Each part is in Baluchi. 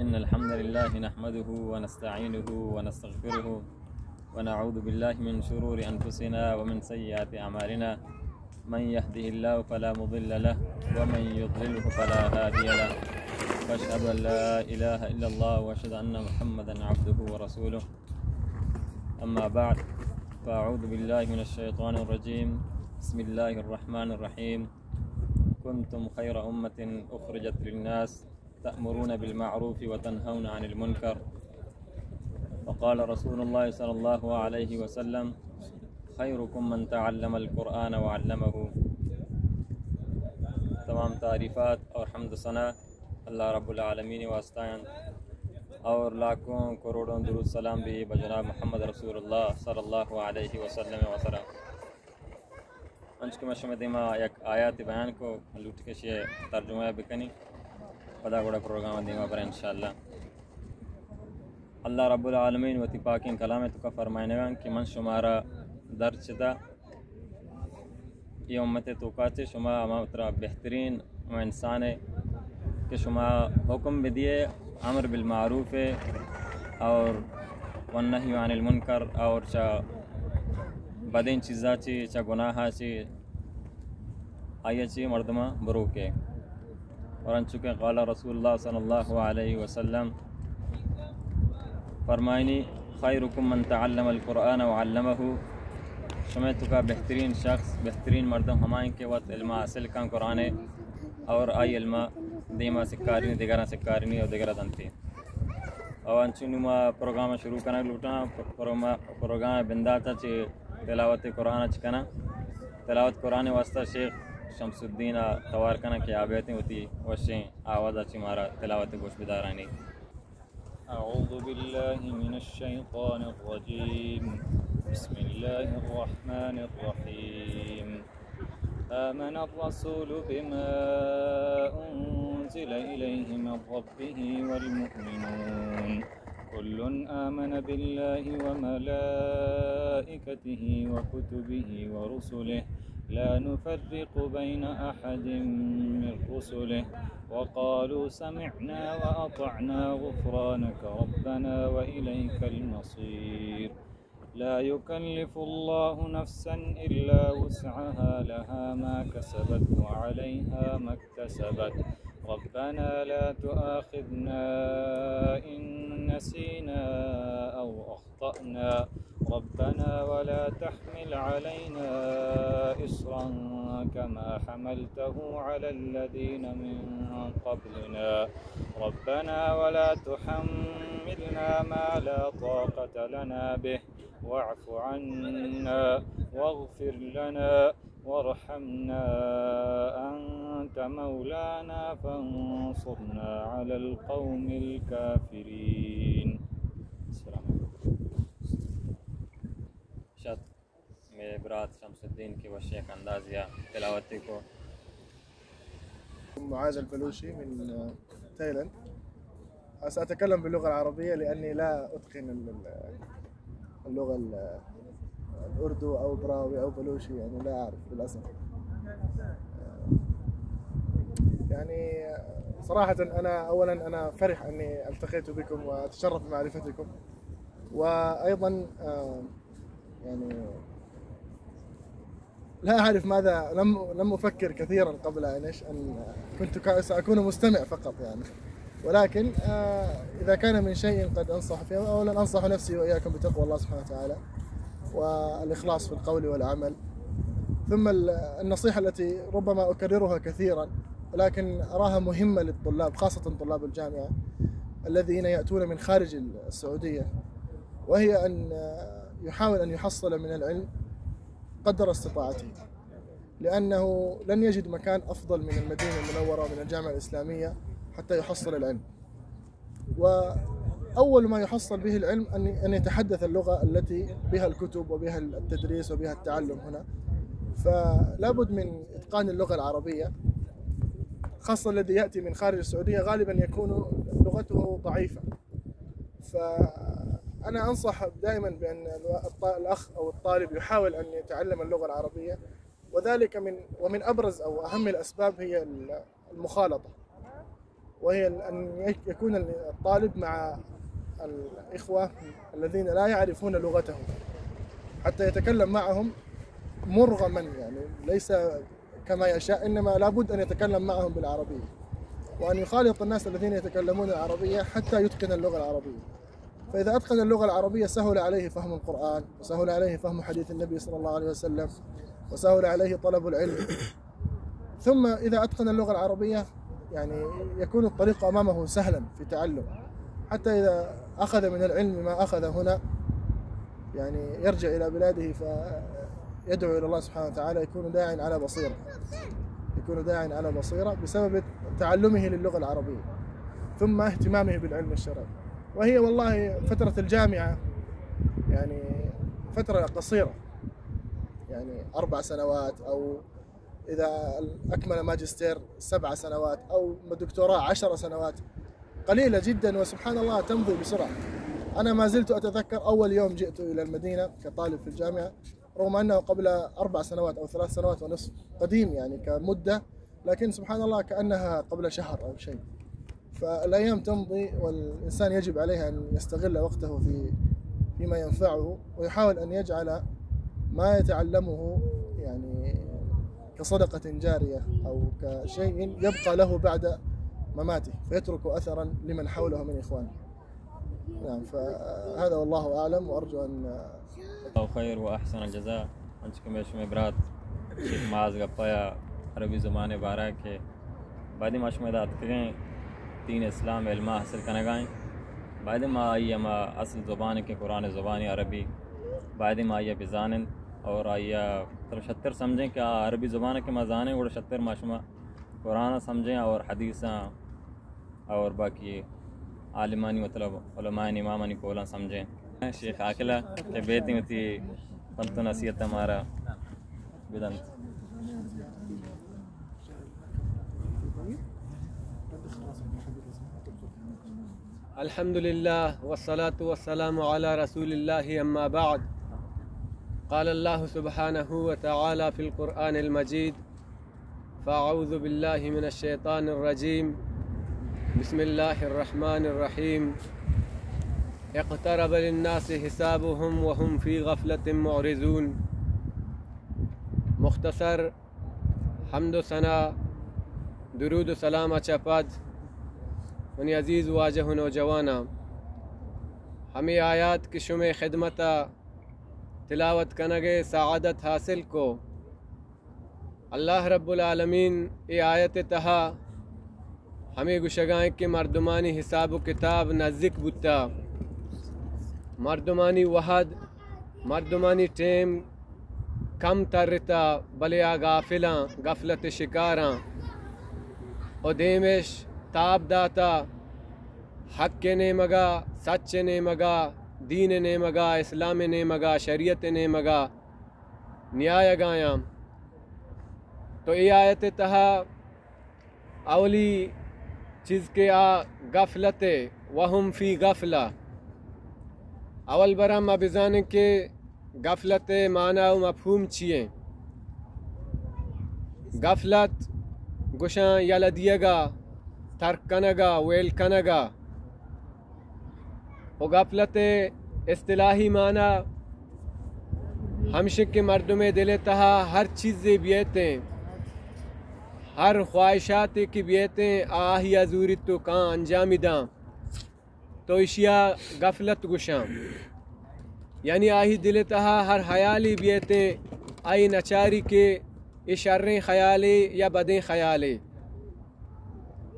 إن الحمد لله نحمده ونستعينه ونستغفره، ونعوذ بالله من شرور أنفسنا ومن سيئات أعمالنا. من يهده الله فلا مضل له، ومن يضلله فلا هادي له. وأشهد أن لا إله إلا الله، وأشهد أن محمدا عبده ورسوله. أما بعد، فأعوذ بالله من الشيطان الرجيم. بسم الله الرحمن الرحيم. كنتم خير أمة أخرجت للناس تأمرون بالمعروف وتنهون عن المنكر. وقال رسول الله صلى الله عليه وسلم: خيركم من تعلم القرآن وعلمه. تمام تعریفات اور حمد و ثنا اللہ رب العالمین واسطہ ہیں، اور لاکھوں کروڑوں درود سلام بھی بجناب محمد رسول اللہ صلی اللہ علیہ وسلم وسلم۔ انچو کہ من شمئے دیما یک آیاتے بیان کو، من لوٹی کہ اشی ترجمہ بکنی، پدا گڑا پروگرام دیما بریں انشاءاللہ۔ اللہ رب العالمین وتی پاکیں کلام توکا فرمائنگا کہ من شمارا درچتا، اے امت توکا چہ شما ہما ترا بہترین ہما انسان ہے کہ شما حکم بدیے امر بالمعروف ہے اور والنهي عن المنکر، اور چہ بدیں چیزا چی، چہ گناہا چی، آئی چی مردماں بروکے۔ اور انچو کہ قال رسول اللہ صلی اللہ علیہ وسلم فرمائنی: خیرکم من تعلم القرآن وعلمه۔ شمئے توکا بہترین شخص، بہترین مردم ہمائیں کہ وت علم حاصل کن قرآن اور آئی علم دیما سکارینی، دگراں سکارینی اور دگرا دنتی۔ اور انچو نوں ما پروگرام شروع کنگ لوٹاں۔ پروگرام، پروگرام بنداتا چہ تلاوت قرآن چ کناں۔ تلاوت قرآن واسطہ شیخ شمس الدین ء توار کناں کہ آ بیتیں وتی وشیں آواز ء چہ مارا تلاوت گوش بدارانی۔ أعوذ بالله من الشيطان الرجيم. بسم الله الرحمن الرحيم. آمن الرسول بما أنزل إليه من ربه والمؤمنون. كل آمن بالله وملائكته وكتبه ورسله لا نفرق بين أحد من رسله وقالوا سمعنا وأطعنا غفرانك ربنا وإليك المصير. لا يكلف الله نفسا إلا وسعها، لها ما كسبت وعليها ما اكتسبت. ربنا لا تؤاخذنا إن نسينا أو أخطأنا. ربنا ولا تحمل علينا إصرا كما حملته على الذين من قبلنا. ربنا ولا تحملنا ما لا طاقة لنا به. واعف عنا واغفر لنا وارحمنا أنت مولانا فانصرنا على القوم الكافرين. السلام عليكم. شاد، مئے برات شمس الدین کہ وشیں اندازیا تلاوتی کو۔ معاذ البلوشي من، آه، تايلاند. سأتكلم باللغة العربية لأني لا أتقن ال-، ال-، اللغة ال-، الأردو أو براوي أو بلوشي، يعني لا أعرف للأسف. يعني صراحة أنا أولًا أنا فرح أني التقيت بكم وأتشرف بمعرفتكم، وأيضًا، آه، يعني لا أعرف ماذا، لم، لم أفكر كثيرًا قبل أن إيش، أن كنت كا-، سأكون مستمع فقط يعني. ولكن، آه، إذا كان من شيء قد أنصح فيه، أولًا أنصح نفسي وإياكم بتقوى الله سبحانه وتعالى والإخلاص في القول والعمل. ثم ال-، النصيحة التي ربما أكررها كثيرًا، ولكن أراها مهمة للطلاب، خاصة طلاب الجامعة الذين يأتون من خارج السعودية، وهي أن يحاول أن يحصل من العلم قدر استطاعته، لأنه لن يجد مكان أفضل من المدينة المنورة ومن الجامعة الإسلامية حتى يحصل العلم. وأول ما يحصل به العلم أن، أن يتحدث اللغة التي بها الكتب وبها التدريس وبها التعلم هنا. فلا بد من إتقان اللغة العربية، خاصة الذي يأتي من خارج السعودية غالبًا يكون لغته ضعيفة. فأنا أنصح دائمًا بأن الو-، الط-، الأخ أو الطالب يحاول أن يتعلم اللغة العربية، وذلك من، ومن أبرز أو أهم الأسباب هي ال-، المخالطة. وهي أن يكون الطالب مع الإخوة الذين لا يعرفون لغته حتى يتكلم معهم مرغما، يعني ليس كما يشاء، إنما لابد أن يتكلم معهم بالعربية، وأن يخالط الناس الذين يتكلمون العربية حتى يتقن اللغة العربية. فإذا أتقن اللغة العربية سهل عليه فهم القرآن، وسهل عليه فهم حديث النبي صلى الله عليه وسلم، وسهل عليه طلب العلم. ثم إذا أتقن اللغة العربية، يعني، يكون الطريق أمامه سهلا في تعلم، حتى إذا أخذ من العلم ما أخذ هنا، يعني، يرجع إلى بلاده فيدعو إلى الله سبحانه وتعالى، يكون داعيا على بصيرة، يكون داعيا على بصيرة بسبب تعلمه للغة العربية، ثم اهتمامه بالعلم الشرعي. وهي والله فترة الجامعة، يعني، فترة قصيرة، يعني، أربع سنوات، أو إذا أكمل ماجستير سبع سنوات، أو دكتوراه عشر سنوات، قليلة جدا، وسبحان الله تمضي بسرعة. أنا ما زلت أتذكر أول يوم جئت إلى المدينة كطالب في الجامعة، رغم أنه قبل أربع سنوات أو ثلاث سنوات ونصف، قديم يعني كمدة، لكن سبحان الله كأنها قبل شهر أو شيء. فالأيام تمضي، والإنسان يجب عليه أن يستغل وقته في، فيما ينفعه، ويحاول أن يجعل ما يتعلمه، يعني، كصدقة جارية أو كشيء يبقى له بعد مماته، فيترك أثرا لمن حوله من إخوانه. نعم، فهذا والله أعلم، وأرجو أن الله خير وأحسن الجزاء. انچو کہ مئے شمئے برات شیخ معاذ گپا یا عربی زبان ءِ بارہ کہ بایدیں ما شمئے ادا اتکگیں دین اسلام علما حاصل کنگا ایں، بایدیں ما آئی ہما اصل زبان کہ قرآن زبان عربی، بایدیں ما آئی بزانیں اور آئی طرف شتر سمجھیں کہ آ عربی زبان کہ ما زانیں، گڑا شتر ما شما قرآن سمجھیں اور حدیثاں اور باقی عالمانی، مطلب علماء امامانی قولاں سمجھیں۔ شیخ عاقلہ کہ بیتیں وتی پنت و نصیحت مارا بدنت۔ الحمد لله والصلاة والسلام على رسول الله، أما بعد. قال الله سبحانه وتعالى في القرآن المجيد، فأعوذ بالله من الشيطان الرجيم. بسم الله الرحمن الرحيم. اقترب للناس حسابهم وهم في غفلة معرضون. مختصر حمد و ثنا، درود و سلام ءَ چہ پد، منی عزیز واجہ و نوجواناں، ہمے آیات کہ شمئے خدمت ءَ تلاوت کنگ ءِ سعادت حاصل کو، اللہ رب العالمین اے آیت ءِ تہا ہمے گوشگا ایں کہ مردمانی حساب و کتاب نزیک بوتا، مردمانی وہد، مردمانی ٹیم کم ترتا، بلے آ غافلاں، غفلت ءِ شکاراں، و دیمش تاب داتا حق ءِ نیمگا، سچ ءِ نیمگا، دین ءِ نیمگا، اسلام ءِ نیمگا، شریعت ءِ نیمگا نیایگایاں۔ تو اے آیت ءِ تہا اولی چیز کہ آ غفلت ءِ، وهم فی غفلہ۔ اول برا ما بزانیں کہ غفلت ءِ معنی و مفہوم چی ایں۔ غفلت گوشاں یلہ دیگا، ترک کنگا، ویل کنگا۔ و غفلت ءِ اصطلاحی معنی ہمش کہ مردمے دل ءِ تہا ہر چیزے بیتیں، ہر خواہشاتے کہ بیتیں، آہیا زوریت و کاں انجامی داں، تو اشیا غفلت گوشاں۔ یعنی آہی دل ءِ تہا ہر حیالے بیتیں، آئی نچاری کہ اے شریں خیالے یا بدیں خیالے۔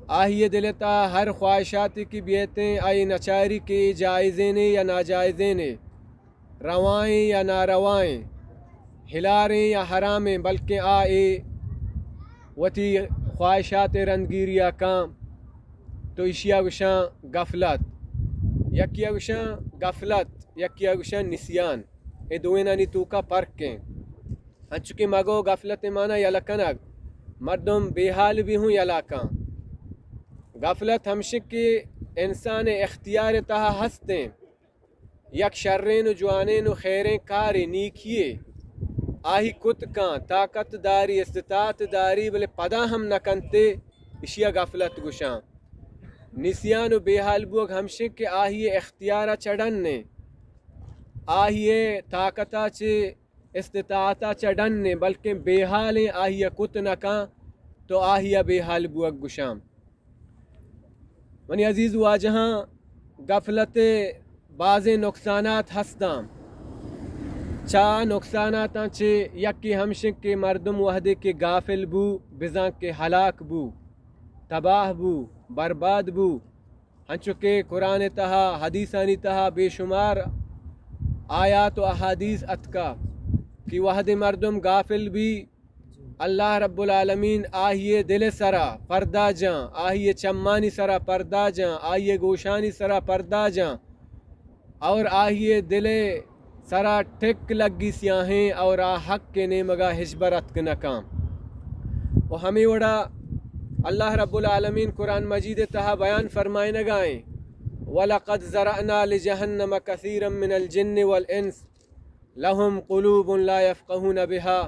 آہی دل ءِ تہا ہر خواہشاتے کہ بیتیں، آئی نچاری کہ اے جائزینے یا ناجائزینے، روائیں یا ناروائیں، حلالیں یا حرامیں، بلکیں آ اے وتی خواہشات ءِ رندگیریا کاں، تو اشیا گوشاں غفلت۔ یکیا گوشاں غفلت، یکیا گوشاں نسیان۔ اے دوئینانی توکا پرک ایں۔ انچو کہ ما گو غفلت ءِ معنی یلہ کنگ، مردم بے حال بی ہوں یلہ کاں۔ غفلت ہمش کہ انسان ءِ اختیار ءِ تہا ہستیں، یک شریں و جوانیں و خیریں کارے، نیکیے آہی کت کاں، طاقت داری، استطاعت داری، بلے پدا ہم نہ کنتے، اشیا غفلت گوشاں۔ نسیان و بے حال بوگ ہمشیں کہ آہی اختیار ءَ چہ ڈن ایں، آہی طاقت ءَ چہ، استطاعت ءَ چہ ڈن ایں، بلکیں بے حال ایں، آہی ءَ کت نہ کن تو آہی ءَ بے حال بوگ گشاں۔ منی عزیز واجہاں، غفلت ءِ بازیں نقصانات ہستاں۔ چہ نقصاناتاں چہ یکے ہمشیں کہ مردم وہدے کہ غافل بو، بزاں کہ ہلاک بو، تباہ بو، برباد بو۔ انچو کہ قرآن ءِ تہا، حدیثانی تہا بے شمار آیات و احادیث اتکا کہ وہدے مردم غافل بی، اللہ رب العالمین آہی ءِ دل ءِ سرا پردہ جاں، آہی ءِ چمانی سرا پردہ جاں، آہی ءِ گوشانی سرا پردہ جاں، اور آہی ءِ دل ءِ سرا ٹک لگی سیاہیں اور آ حق ءِ نیمگا ہچبر اتک نہ کاں۔ و ہمے وڑا اللہ رب العالمین قرآن مجید ءِ تہا بیان فرمائنگائیں، وَلَقَدْ ذَرَأْنَا لِجَهَنَّمَ كَثِيرًا مِنَ الْجِنِّ وَالْإِنسِ لَهُمْ قُلُوبٌ لَا يَفْقَهُونَ بِهَا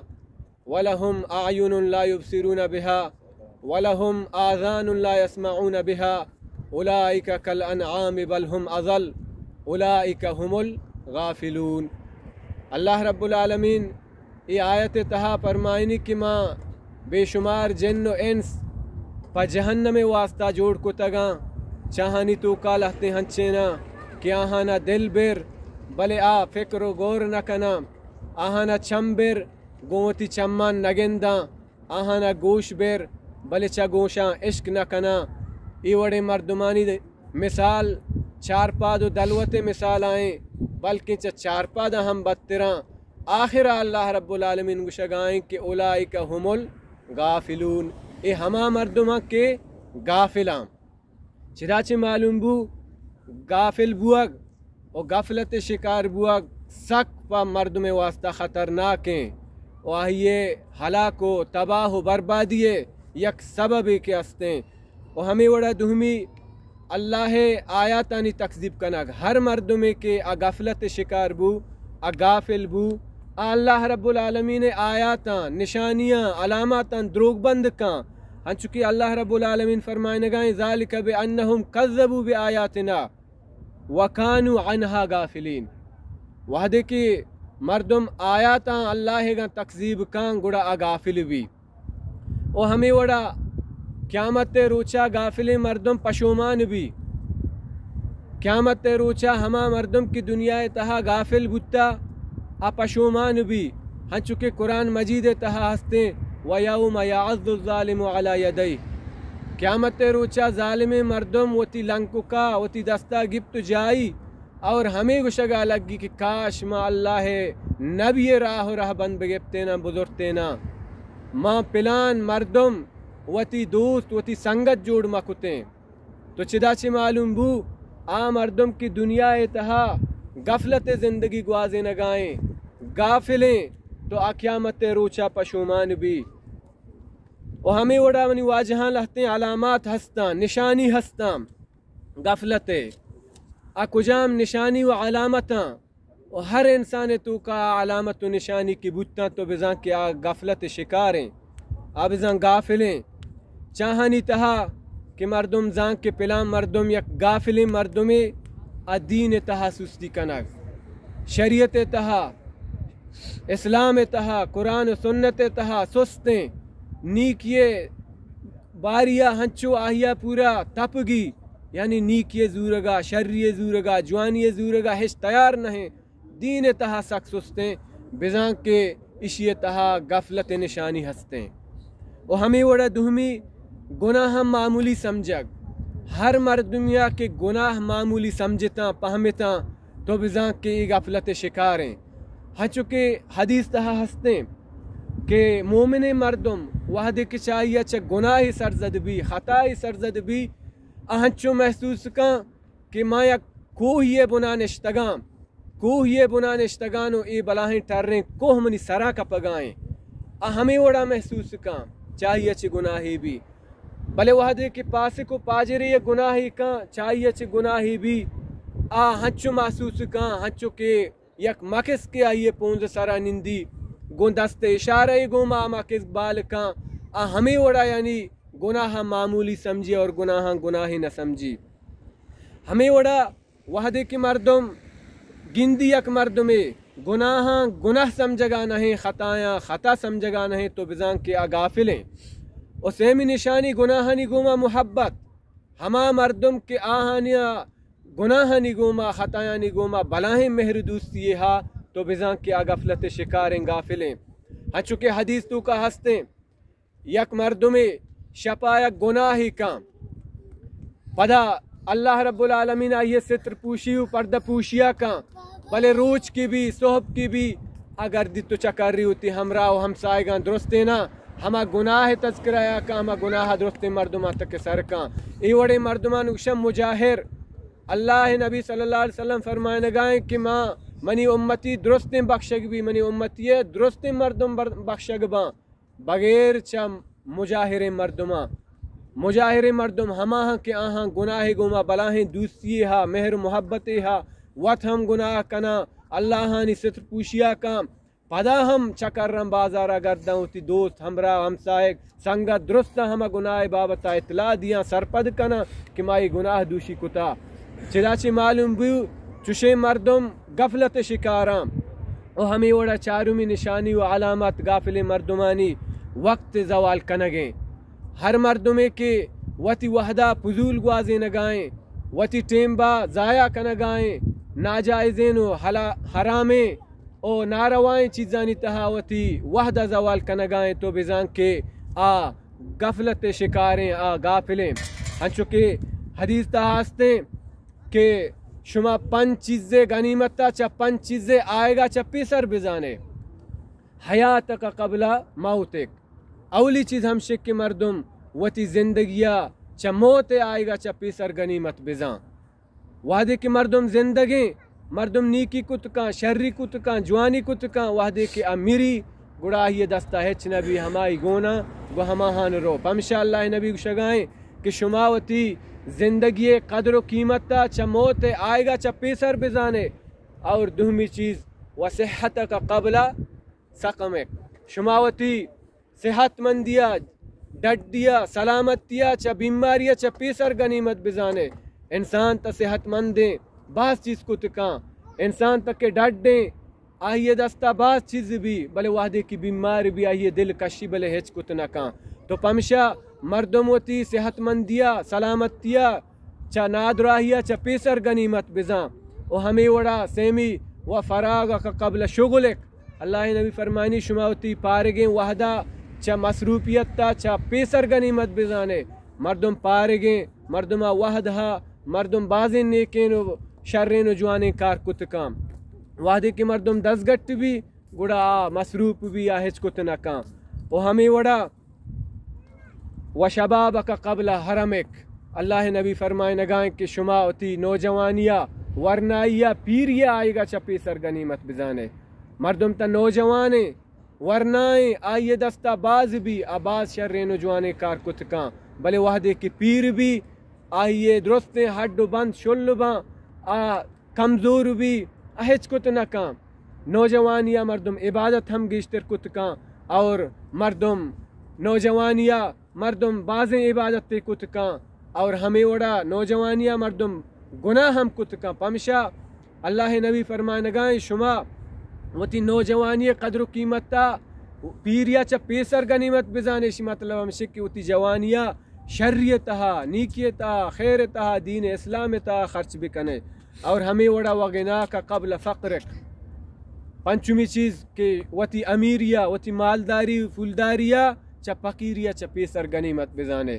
وَلَهُمْ أَعْيُنٌ لَا يُبْصِرُونَ بِهَا وَلَهُمْ آذَانٌ لَا يَسْمَعُونَ بِهَا أُولَٰئِكَ كَالْأَنْعَامِ بَلْ هُمْ أَضَلُّ أُولَٰئِكَ هُمُ الْغَافِلُونَ۔ اللہ رب العالمین اے آیت ءِ تہا فرمائنی کہ ما بے شمار جن و انس پہ جہنم ءِ واسطہ جوڑ کتگاں، چاہانی توکا لہتیں ہنچیناں کہ آہانا دل بر، بلے آ فکر و غور نہ کناں، آہانا چم بر، گوں وتی چمان نہ گنداں، آہانا گوش بر، بلے چہ گوشاں اشک نہ کناں۔ اے وڑیں مردمانی مثال چارپاد و دلوت ءِ مثال آئیں، بلکیں چہ چارپاداں ہم بدتراں۔ آخرا اللہ رب العالمین گوشگائیں کہ اولئک هم الغافلون، اے ہما مردماں کہ غافلاں۔ چدا چہ معلوم بو، غافل بوگ و غفلت ءِ شکار بوگ سک پہ مردم ءِ واسطہ خطرناکیں و آئی ءِ ہلاک و تباہ و بربادی ءِ یک سببے کہ استیں۔ و ہمے وڑا دومی اللہ ءِ آیاتانی تکذیب کنگ۔ ہر مردمے کہ آ غفلت ءِ شکار بو، آ غافل بو، آ اللہ رب العالمین ءِ آیاتاں، نشانیاں، علاماتاں دروگ بند کن، انچو کہ اللہ رب العالمین فرمائنگائیں، ذلك بأنهم كذبوا بآياتنا وكانوا عنها غافلين۔ وہدے کہ مردم آیاتاں اللہ ءِ گاں تکذیب کن، گڑا آ غافل بی۔ و ہمے وڑا قیامت ءِ روچا غافلیں مردم پشومان بی۔ قیامت ءِ روچا ہما مردم کہ دنیا ءِ تہا غافل بوتا، آ پشومان بی، ہنچو کہ قرآن مجید ءِ تہا ہستیں، وَيَوْمَ يَعَضُّ الظَّالِمُ عَلَى يَدَيْهِ۔ قیامت ءِ روچا ظالمیں مردم وتی لنککا وتی دستا گپت و جائی، اور ہمے گوشگا لگی کہ کاش ما اللہ ءِ نبی ءِ راہ و رہبند بگپتیناں، بزرتیناں۔ ما پلان مردم وتی دوست، وتی سنگت جوڑ مکتیں۔ تو چدا چہ معلوم بو، آ مردم کہ دنیا ءِ تہا غفلت ءِ زندگی گوازینگائیں، غافلیں، تو آ قیامت ءِ روچا پشومان بی۔ و ہمے وڑا منی واجہاں لہتیں علامات ہستاں، نشانی ہستاں۔ غفلت ءِ آ کجام نشانی و علامتاں؟ و ہر انسان ءِ توکا آ علامت و نشانی کہ بوتاں تو بزاں کہ آ غفلت ءِ شکاریں، آ بزاں غافلیں۔ چاہانی تہا کہ مردم زان کہ پلان مردم یک غافلیں مردمے، آ دین ءِ تہا سستی کنگ، شریعت ءِ تہا، اسلام ءِ تہا، قرآن و سنت ءِ تہا سستیں، نیکی ءِ باریا ہنچو آہیا پورا تپگی، یعنی نیکی ءِ زورگا، شری ءِ زورگا، جوانی ءِ زورگا ہچ تیار نہ ایں، دین ءِ تہا سک سستیں، بزاں کہ اشی ءِ تہا غفلت ءِ نشانی ہستیں۔ و ہمے وڑا دومی گناہ ہم معمولی سمجھگ۔ ہر مردمیا کہ گناہ معمولی سمجھتاں، پہمتاں، تو بزاں کہ اے غفلت ءِ شکاریں۔ ہنچو کہ حدیث تہا ہستیں کہ مومنیں مردم وہدے کہ چہ آئیا چہ گناہے سرزد بی، خطائے سرزد بی، آ ہنچو محسوس کن کہ ما یک کوہی ءِ بنا نشتگاں، کوہی ءِ بنا نشتگاں و اے بلاہیں ٹریں کوہ منی سرا کپگائیں۔ آ ہمے وڑا محسوس کن، چہ آئیا چہ گناہے بی۔ بلے وہدے کہ پاسک و پاجرے یک گناہے کن، چہ آئیا چہ گناہے بی، آ ہنچو محسوس کن، ہنچو کہ یک مکس کہ آئی ءِ پونز ءِ سرا نندی، گوں دست ءِ اشارہ ءَ گوں ما مکس بال کن، آ ہمے وڑا یعنی گناہ معمولی سمجھی اور گناہاں گناہی نہ سمجھی۔ ہمیں وڑا وہدے کہ مردم گندی یک مردمے گناہاں گناہ سمجھگا نہیں، خطایاں خطا سمجھگا نہیں، تو بزان کہ آ غافلیں۔ و سیمی نشانی گناہانی گوما محبت۔ ہما مردم کہ آہانیا گناہانی گوما، خطایانی گوما بلاہیں مہر دوستی ہا، تو بزان کہ آ غفلت شکاریں، غافلیں۔ ہنچو کہ حدیث تو کا ہستیں، یک مردمے شپا یک گناہے کن، پدا اللہ رب العالمین آئی ستر پوشی و پردہ پوشیا کن، بلے روچ کی بھی، صحب کی بھی، اگر دی تو چکری ہوتی ہمراہ و ہمسائگاں درستینا، ہما گناہ تذکرہ یا کن، ہما گناہ درستیں مردمان تک سر کن۔ اے وڑیں مردمان گوشن مجاہر۔ اللہ نبی صلی اللہ علیہ وسلم فرمائنگائیں کہ ما، منی امتی درستیں بخشگ بھی، منی امتی درستیں مردم بر-، بخشگ باں۔ بغیر چہ مجاہریں مردماں۔ مجاہریں مردم ہماہاں کہ آہاں گناہ گوما بلاہیں دوستی ہا، مہر و محبت ہا، وت ہم گناہ کناں، اللہانی ستر پوشیا کاں، پدا ہم چکراں بازارا گرداں، وتی دوست، ہمراہ، ہمسائگ، سنگت درستاں ہما گناہ بابتا اطلاع دیاں، سرپد کناں کہ ما اے گناہ دوشی کتا۔ چدا چہ معلوم بو، چشیں مردم غفلت شکاراں۔ و ہمے وڑا چارمی نشانی و علامت غافلیں مردمانی وقت زوال کنگیں۔ ہر مردمے کہ وتی وہدا پزول گوازینگائیں، وتی ٹیمبا ضائع کنگائیں، ناجائزیں و حلا-، حرامیں و ناروائیں چیزانی تہا وتی وہدا زوال کنگائیں، تو بزان کہ آ غفلت شکاریں، آ غافلیں۔ انچو کہ حدیث تہا ہستیں کہ شما پنچ چیزے غنیمتا چہ پنچ چیزے آئیگا چہ پیسر بزانے، حیاتک قبل موتک۔ اولی چیز ہمشک کہ مردم وتی زندگیا چہ موت آئیگا چہ پیسر غنیمت بزان۔ وہدے کہ مردم زندگیں، مردم نیکی کت کن، شری کت کن، جوانی کت کن، وہدے کہ آ مری، گڑا آئی دستا ہچ نبی، ہمائی گونا گو ہماہان رو۔ پمشا اللہ نبی گشگائیں کہ شما وتی زندگی قدر و قیمتا چہ موت آئیگا چہ پیسر بزانے۔ اور دومی چیز، و صحتک قبل سقمک، شما وتی صحت مندیا، ڈڈیا، سلامتیا چہ بیماریا چہ پیسر غنیمت بزانے۔ انسان تا صحت مندیں، باز چیز کت کاں۔ انسان تا کہ ڈڈیں، آئی دستا باز چیز بی، بلے وہدے کہ بیمار بی، آئی دل کشی بلے ہچ کت نہ کاں۔ تو پمشا مردم وتی صحت مندیا، سلامتیا، چہ نادراہیا چہ پیسر غنیمت بزاں۔ و ہمے وڑا سیمی، و فراغک قبل شغلک۔ اللہ نبی فرمانی، شما وتی پارگیں وہدا چہ مصروفیتا چہ پیسر غنیمت بزانے۔ مردم پارگیں، مردما وہد ہا، مردم بازیں نیکیں و شریں و جوانیں کار کت کاں۔ وہدے کہ مردم دزگٹ بی، گڑا آ مصروف بی، آ ہچ کت نہ کاں۔ و ہمے وڑا و شبابک قبل ہرمک، اللہ نبی فرمائنگائیں کہ شما وتی نوجوانیا، ورنائیا، پیریا آئیگا چہ پیسر غنیمت بزانے۔ مردم تا نوجوانیں، ورنائیں، آئی دستا باز بی، آ باز شریں و جوانیں کار کت کاں، بلے وہدے کہ پیر بی، آئی درستیں ہڈ و بند شل باں، آ کمزور بی، ہچ کت نہ کاں۔ نوجوانیا مردم عبادت ہم گیشتر کت کاں، اور مردم نوجوانیا مردم بازیں عبادت کت کاں، اور ہمے وڑا نوجوانیا مردم گناہ ہم کت کاں۔ پمشا اللہ نبی فرمانگائیں، شما وتی نوجوانی قدر و قیمتا پیریا چہ پیسر غنیمت بزانے۔ اشی مطلب ہمشی کہ وتی جوانیا شری تہا، نیکی تہا، خیر تہا، دین اسلام تہا خرچ بکنے۔ اور ہمے وڑا و غناک قبل فقرک۔ پنچمی چیز کہ وتی امیریا، وتی مالداری، پولداریا چہ فقیریا چہ پیسر غنیمت بزانے۔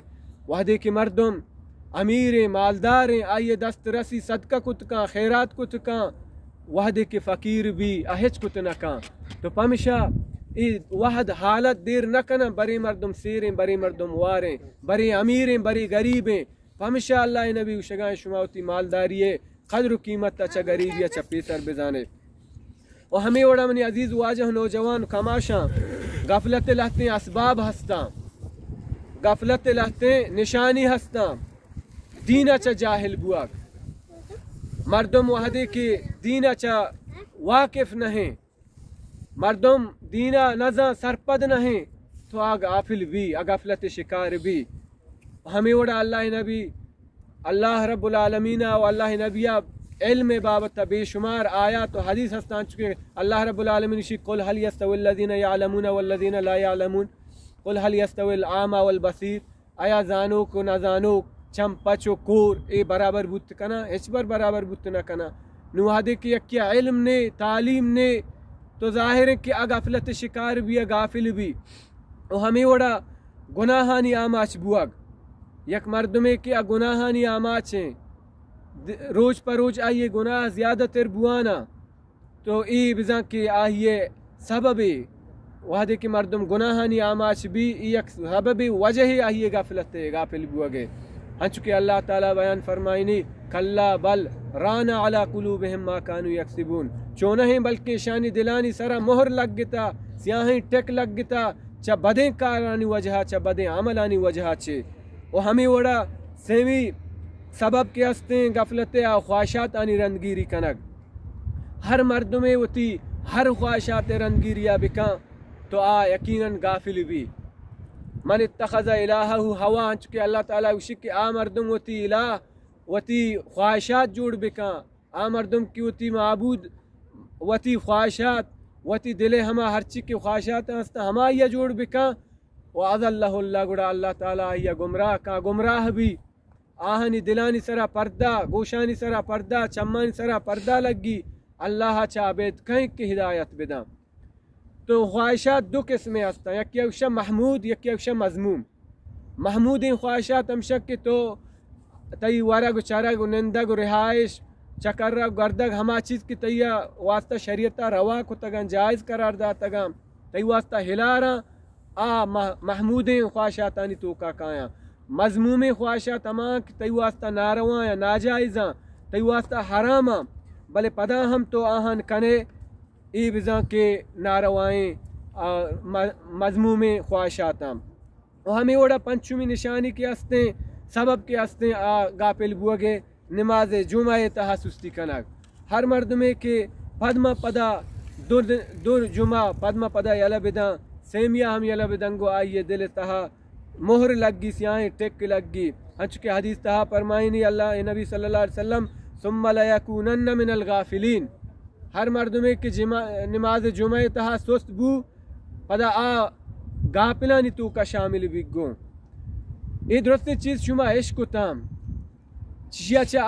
وہدے کہ مردم امیریں، مالداریں، آئی دست رسی صدقہ کت کاں، خیرات کت کاں، وہدے کہ فقیر بی، آ ہچ کت نہ کاں۔ تو پمشا اے وہد حالت دیر نہ کناں، برے مردم سیریں، برے مردم واریں، برے امیریں، برے غریبیں۔ پمشا اللہ نبی گوشگائیں، شما وتی مالداری قدر و قیمتا چہ غریبیا چہ پیسر بزانے۔ و ہمے وڑا منی عزیز واجہ نوجوان کماشاں، غفلت لہتیں اسباب ہستاں، غفلت لہتیں نشانی ہستاں، دینا چہ جاہل بوگ۔ مردم وہدے کہ دینا چہ واقف نہیں، مردم دینا نزان، سرپد نہیں، تو آ غافل بی، آ غفلت شکار بی۔ ہمے وڑا اللہ نبی، اللہ رب العالمین و اللہ نبی علم بابت بے شمار آیات و حدیث ہستاں، چونکہ اللہ رب العالمین شی، قل هل يستوي الذين يعلمون والذين لا يعلمون، قل هل يستوي الأعمى والبصير، آیا زانوک و نزانوک، چم پچ و کور، اے برابر بوت کناں؟ ہچبر برابر بوت نہ کناں۔ نوں وہدے کہ یکے علم نے، تعلیم نے، تو ظاہر ہے کہ آ غفلت شکار بی، آ غافل بی۔ و ہمے وڑا گناہانی آماچ بوگ۔ یک مردمے کہ آ گناہانی آماچ ہیں، د-، روچ پہ روچ آئی گناہ زیادہ تر بوانا، تو اے بزاں کہ آئی سببے، وہدے کہ مردم گناہانی آماچ بی، اے یک سببے، وجہ آئی غفلت، غافل بوگے۔ ہنچو کہ اللہ تعالی بیان فرمائنی، کلا بل ران علی قلوبهم ما كانوا يكسبون۔ چونہیں بلکہ شانی دلانی سرا مہر لگتا، سیاہیں ٹک لگتا، چہ بدیں کارانی وجہ، چہ بدیں عملانی وجہ چے۔ و ہمے وڑا سیمی سبب کہ ہستیں غفلت آ خواہشات آنی رندگیری کنگ۔ ہر مردمے وتی ہر خواہشات رندگیری آ بکن تو آ یقیناً غافل بی۔ من اتخذ الہہ ہوا، انچو کہ اللہ تعالی گوشی کہ آ مردم وتی الہ وتی خواہشات جوڑ بکن، آ مردم کہ وتی معبود وتی خواہشات، وتی دل ہما ہرچی کہ خواہشات ہست ہمائی جوڑ بکن، و اضلہ اللہ، گڑا اللہ تعالی آئی گمراہ کا، گمراہ بی۔ آہانی دلانی سرا پردہ، گوشانی سرا پردہ، چمانی سرا پردہ لگی، اللہ چا ابید کہیں کہ ہدایت بداں۔ تو خواہشات دو قسمے ہستاں، یکے اوشا محمود، یکے اوشا مذموم۔ محمودیں خواہشات ہمشہ کہ تو تئی ورگ و چرگ و نندگ و رہائش، چکر و گردگ، ہما چیز کہ تئی واسطہ شریعت روا کتگاں، جائز قرار داتگاں، تئی واسطہ ہلاراں، آ مح-، محمودیں خواہشاتانی توکا کایاں۔ مذمومیں خواہشات ہما کہ تئی واسطہ نارواں یا ناجائزاں، تئی واسطہ حراماں، بلے پدا ہم تو آہان کنے، اے بزاں کہ ناروائیں، آ، م-، مذمومیں خواہشاتاں۔ و ہمے وڑا پنچمی نشانی کہ ہستیں، سبب کہ ہستیں، آ غافل بوگے، نماز جمعہ تہا سستی کنگ۔ ہر مردمے کہ پدما پدا دو، دو جمعہ پدما پدا یلہ بداں، سیمیا ہم یلہ بدنگو آئی دل تہا مہر لگی، سیاہیں ٹک لگی۔ ہنچو کہ حدیث تہا فرمائنی اللہ نبی صلی اللہ علیہ وسلم، ثم لیکونن من الغافلین۔ ہر مردمے کہ جمعہ، نماز جمعہ تہا سست بو، پدا آ غافلانی توکا شامل بیگوں۔ اے درستیں چیز شما اشکتاں۔ چشیا چہ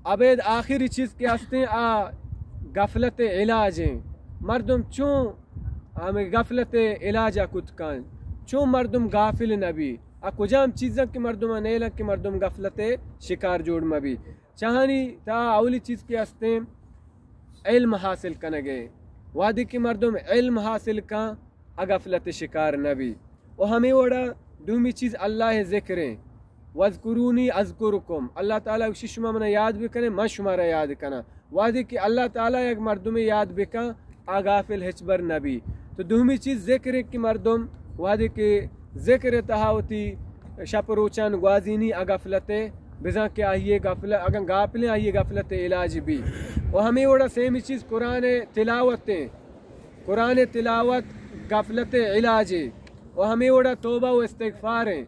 ابید آخری چیز کہ ہستیں آ غفلت علاج ہیں۔ مردم چون ہمیں غفلت علاج کت کن، چون مردم غافل نبی، آ کجام چیزاں کہ مردم نیلن کہ مردم غفلت شکار جوڑ مبی۔ چاہانی تا اولی چیز کہ ہستیں علم حاصل کنگے۔ وہدے کہ مردم علم حاصل کن، آ غفلت شکار نبی۔ و ہمیں وڑا دومی چیز اللہ ذکر ہیں۔ واذکرونی اذکرکم۔ اللہ تعالی گوشی شما منا یاد بکنے، من شما را یاد کناں۔ وہدے کہ اللہ تعالی یک مردمے یاد بکن، آ غافل ہچبر نبی۔ تو دومی چیز ذکر ہے کہ مردم وہدے کہ ذکر تہا وتی شپ روچان گوازینی، آ غفلت بزاں کہ آئیے غفلت، اگن غافلیں آئیے غفلت علاج بی۔ و ہمیں وڑا سیمی چیز قرآن تلاوت ہیں۔ قرآن تلاوت غفلت علاج ہے۔ و ہمیں وڑا توبہ و استغفار ہیں۔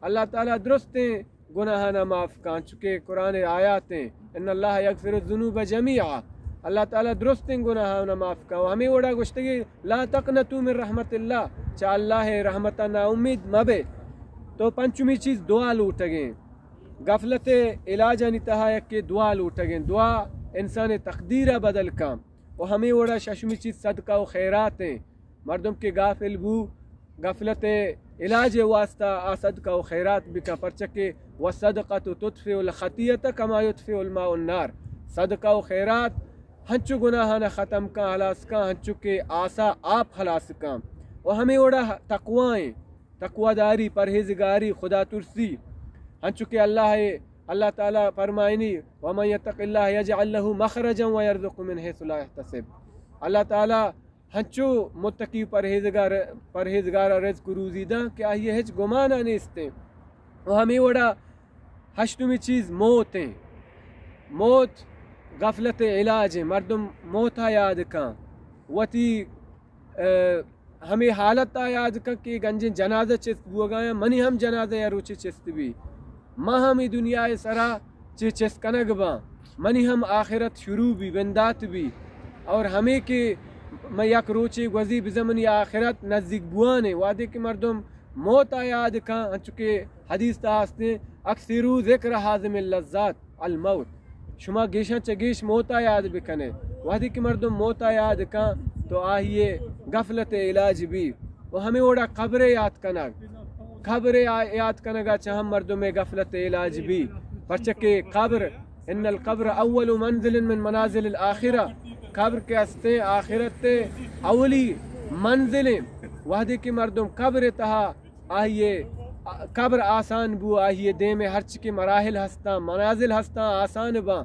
اللہ تعالی درستیں گناہانا معاف کاں، چونکہ قرآن آیات ہیں، ان اللہ یغفر الذنوب جمیعا، اللہ تعالی درستیں گناہانا معاف کاں۔ و ہمیں وڑا گوشتگی، لا تقنطوا من رحمت اللہ، چہ اللہ رحمتا نا امید مبے۔ تو پنچمی چیز دعا لوٹگیں، غفلت علاجانی تہا یک کہ دعا لوٹگیں، دعا انسان تقدیر بدل کاں۔ و ہمیں وڑا ششمی چیز صدقہ و خیرات ہیں۔ مردم کہ غافل بو، غفلت علاج واسطہ آ صدقہ و خیرات بکن، پرچہ کہ والصدقۃ تطفئ الخطیئۃ کما یطفئ الماء النار۔ صدقہ و خیرات ہنچو گناہانا ختم کن، ہلاس کن، ہنچو کہ آسا آپ ہلاس کن۔ و ہمیں وڑا تقوی ہیں، تقوی داری، پرہیزگاری، خدا ترسی، ہنچو کہ اللہ، اللہ تعالی فرمائنی، ومن یتق اللہ یجعل لہ مخرجا ویرزقہ من حیث لا یحتسب۔ اللہ تعالی ہنچو متقی و پرہیزگار، پرہیزگارا رزق و روزی داں کہ آئی ہچ گمانا نیستیں۔ و ہمیں وڑا ہشتمی چیز موت ہیں۔ موت غفلت علاج ہیں۔ مردم موتا یاد کاں، وتی، اے، ہمے حالت ءَ یاد کن کہ گنجیں جنازہ چست بوگایاں، منی ہم جنازہ یا روچے چست بی، من ہم اے دنیا ءِ سرا چہ چست کنگ باں، منی ہم آخرت شروع بی، بندات بی۔ اور ہمے کہ من یک روچے گوزی بزاں منی آخرت نزدیک بوانے، وہدے کہ مردم موت ءَ یاد کن، انچو کہ حدیث تہا ہستیں، اکثروا ذکر ہاذم اللذات الموت، شما گیشاں چہ گیش موت ءَ یاد بکنے۔ وہدے کہ مردم موت ءَ یاد کن تو آہی ءِ غفلت ءِ علاج بی۔ و ہمے وڑا قبر ءِ یاد کنگ، قبر ءِ آ-، یاد کنگ ءَ چہ ہم مردم ءِ غفلت ءِ علاج بی، پرچہ کہ قبر، ان القبر اول منزل من منازل الاخرہ، قبر کہ ہستیں آخرت ءِ اولی منزلیں۔ وہدے کہ مردم قبر ءِ تہا آہی ءِ قبر آسان بو، آہی ءِ دیم ءَ ہرچی کہ مراحل ہستاں، منازل ہستاں، آسان باں۔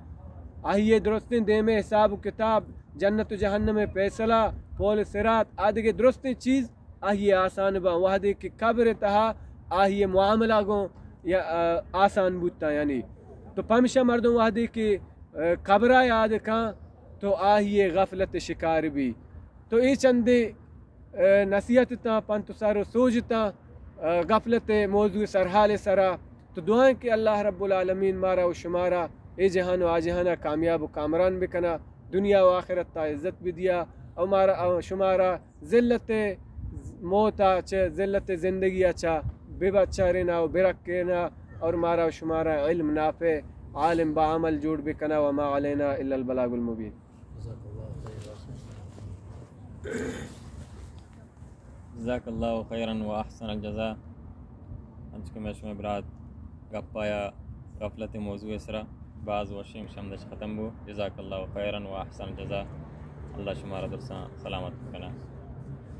آہی ءِ درستیں دیم ءَ حساب و کتاب، جنت و جہنم ءِ فیصلہ، پول صراط، آ دگہ درستیں چیز آہی ءِ آسان باں۔ وہدے کہ قبر ءِ تہا آہی ءِ معاملہ گوں یا، آ، آسان بوتاں، یعنی تو پمشا مردم وہدے کہ، آ، قبر ءَ یاد کن تو آہی ءِ غفلت ءِ شکار بی۔ تو اے چندے، آ، نصیحت تاں، پنت و سر و سوج تاں، آ، غفلت ءِ موضوع ءِ سرحال ءِ سرا۔ تو دعائیں کہ اللہ رب العالمین مارا و شمارا اے جہان و آ جہانا کامیاب و کامران بکنا، دنیا و آخرت تا عزت بدیا، او مارا، او شمارا ذلت ءِ موت ءَ چہ، ذلت ءِ زندگی ءَ چہ ببچارینا و برکینا، اور مارا و شمارا علم نافع، عالم با عمل جوڑ بکنا، وما علینا الا البلاغ المبین۔ جزاک اللہ خیرا و احسن الجزاء۔ انچو کہ مئے شمئے برات گپ آیا غفلت موضوع ءِ سرا، باز وشیں شمدش ختم بو۔ جزاک اللہ خیرا و احسن الجزاء۔ اللہ شمارا درساں سلامت بکنا۔